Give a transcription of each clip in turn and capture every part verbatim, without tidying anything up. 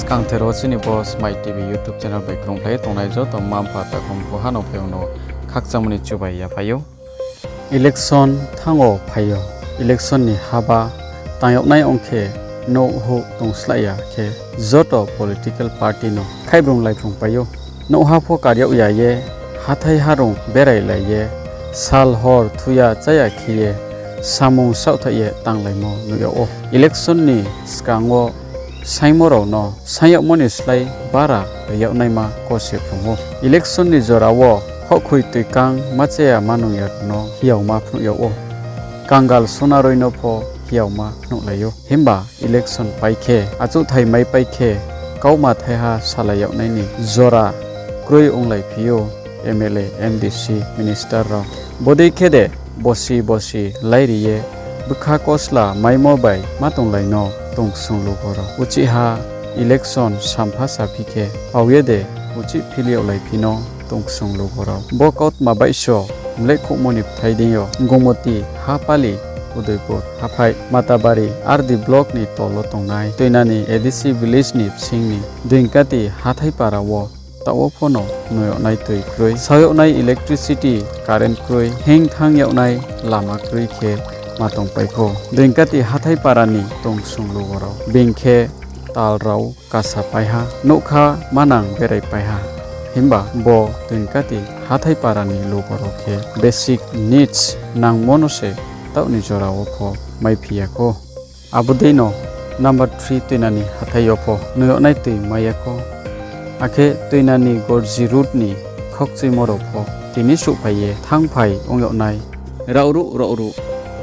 Kangther wo chini bo Smai T V YouTube channel bai krungphlai tongnai joto mma mpha takhu mkhu ha no phaiyong no khakchangmo ni chubai yaphai ou. Election thanng wo phai ou. Election ni haba tang yag nai ong khe nouh houh tong slái ya khe joto political party no khaihbrung laibrung pai ou. Nouhha pho kar yag ya ye, hathái harung berailai ye, sal hor thuya cháya khe ye, samung saohthaih ye tanglaimo nuh yag ou. Election ni skang wo saingmo rao no saing yagmo ni slái bara ri yag naima kose phrung ou. Election ni jora wo houhkhoi toikang ma cháya ma nung ya rao no hiyaoma phnuh yag ou. Kangal Sonaroi no pho hiyaoma phnuhlai ou. Himba election pai khe, achouhthai maipai khe, kauma thaiha salai yag nai ni jora kroi onglaiphi ou M L A, M D C, minister rao. Bodei khe de bosi bosi láiri ye bkha kosla maimo bai ma tonglai no tong ksung lugo rao. Uchihha election sampha saphi khe pao ye de uchih phil yag laiphi no tong ksung lugo rao. Bo kautma baihso mlehkhouhmo ni bthai deing yo Gumoti, Hapali, Udaipur, Haphai, Matabari, R D block ni tol wo tongnai Toinani A D C village ni bsing ni Doingkati hathái para wo taoh wo pho no nuh yag nai tui kroi. Sao yag nai electricity, current kroi, hinng thanng yag nai lama kroi khe ma tongpai khou. Doingkati hathái para ni tong ksung lugo rao. Being khe tal rao kasa pai ha, nougkha manang berai pai ha. Himba bo Doingkati hathái para ni lugo rao khe basic needs nangmo no se taoh ni jora wo pho maiphi ya khou. Abo dei no number three Toinani hathái yo pho nuh yag nai tui mai ya khou. Akhe Toinani Gorji road ni khaukchuimo rao pho tini souhphai ye thanngphai ong yag nai. Raohruh raohruh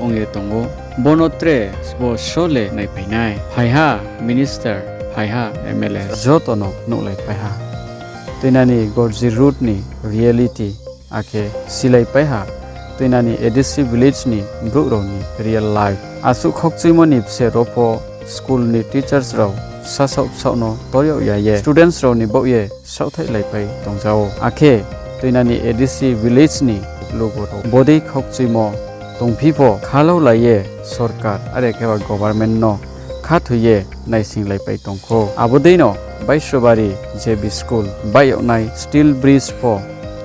ong ye tong ou. Bo no tre sbo só le naiphai nai? Phaiha minister, phaiha M L A, joto no nuhlaipai ha. Toinani Gorji road ni reality, akhe silaipai ha Toinani A D C village ni brouh rao ni real life. Asuh khaukchuimo ni bser wo pho school ni teachers rao sasaoh bsaoh no tor yag ya ye students rao ni baoh ye saohthaih laipai tongja ou. Akhe Toinani A D C village ni lugo rao bodei khaukchuimo tongphi pho khalau lai ye sorkar are kheba government no khathoi ye naising laipai tong khou. Abo dei no Baiswabari J B school baih yag nai steel bridge pho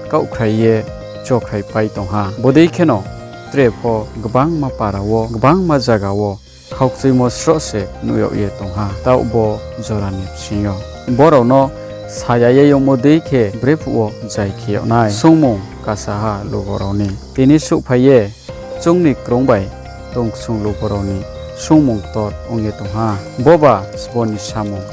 kaohkhrai ye chokhrai pai tong ha. Bodei kheno tre pho gbangma para wo, gbangma zaga wo khaukchuimo sroh se nuh yag ye tong ha, taoh bo jora ni bsing yo. Bo rao no saya ye yagmo dei khe brephuh wo zai khe yag nai. Sungmung kasa ha lugo rao ni. Tini souhphai ye chung ni krung bai tong ksung lugo rao ni sungmung ktor ong ye tong ha. Boba sbo ni samung,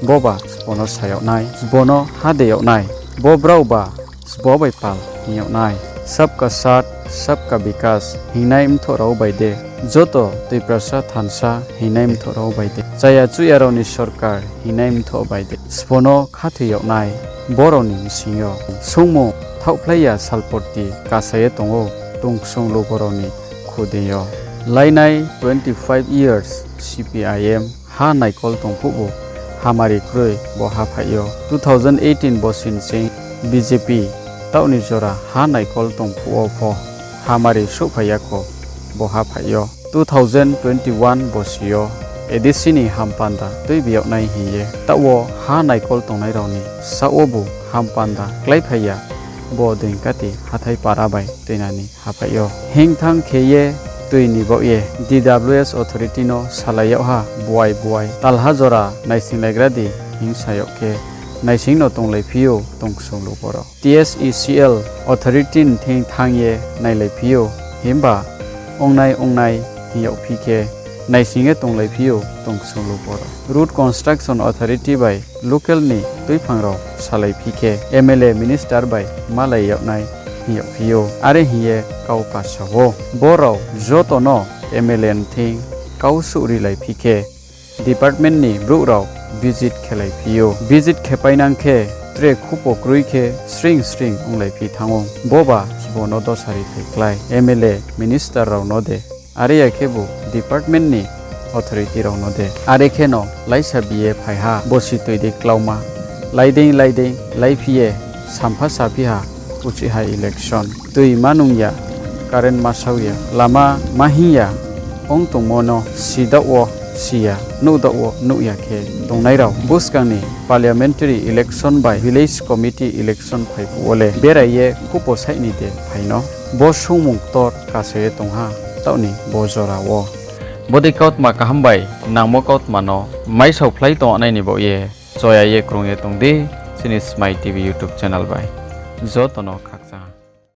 boba sbo no sa yag nai, sbo no ha de yag nai, bo brao ba sbo bai pal hing yag nai. Sabka saath, sabka vikas hingnai mthoh rao bai de, joto Tiprasa thansa hingnai mthoh rao bai de, chaya chuhya rao ni sorkar hingnai mthoh bai de, sbo no khathoi yag nai, bo rao ni bsing yo. Sungmung thaohphlai ya salporti kasa ye tong ou, tong ksung lugo rao ni khudei yo. Lainai twenty five years C P I M ha naikol tong phuh bo hamari kroi bo haphaih yo. Two thousand eighteen bosi ni ching B J P taoh ni jora ha naikol tong phuh wo pho hamari souhphai ya khou bo haphaih yo. Two thousand twenty one bosi yo A D C ni hampanda tuibi yag nai hing ye taoh wo ha naikol tongnai rao ni saoh wo bu hampanda kláiphai ya bo Doingkati hathái para bai Toinani haphaih yo. Hingthang khe ye tui ni baoh ye D W S authority no salai yag ha, buai buai talha jora naising laigra di hing sa yag khe, naising no tonglaiphi ou tong ksung lugo rao. T S E C L authority ni thing thanng ye nailaiphi ou, himba ongnai ongnai hing yagphi khe, naising ye tonglaiphi ou tong ksung lugo rao. Road Construction Authority bai local ni tuiphang rao salaiphi khe, M L A minister bai malai yag nai hing yagphi ou. Are hing ye kau kasa ou. Bo rao joto no M L A ni thing kau suh rilaiphi khe, department ni brouh rao visit khelaiphi ou. Visit khepainang khe tre khupo kroi khe sring sring onglaiphi thanng ou. Boba sbo no dosa ri thai klái, M L A minister rao no de, are ya khebu department ni authority rao no de. Are kheno laisa bi ye phai ha, bosi tui dei klauma. Laidei laidei laiphi ye sampha saphi ha, uchih ha election. Tui ma nung ya, current ma sao ya, lama ma hing ya, ong tongmo no sidaoh wo si ya, nuhdaoh wo nuh ya khe tongnai rao. Buskang ni parliamentary election bai village committee election phai phuh wo le berai ye khupo saih ni de phai no. Bo sungmung ktor kasa ye tong ha, taoh ni bo jora wo. Bodei kautma kaham bai nangmo kautma no maisaophlai tong nai ni baoh ye choya ye krung ye tong di, chini Smai T V YouTube channel bai. Joto no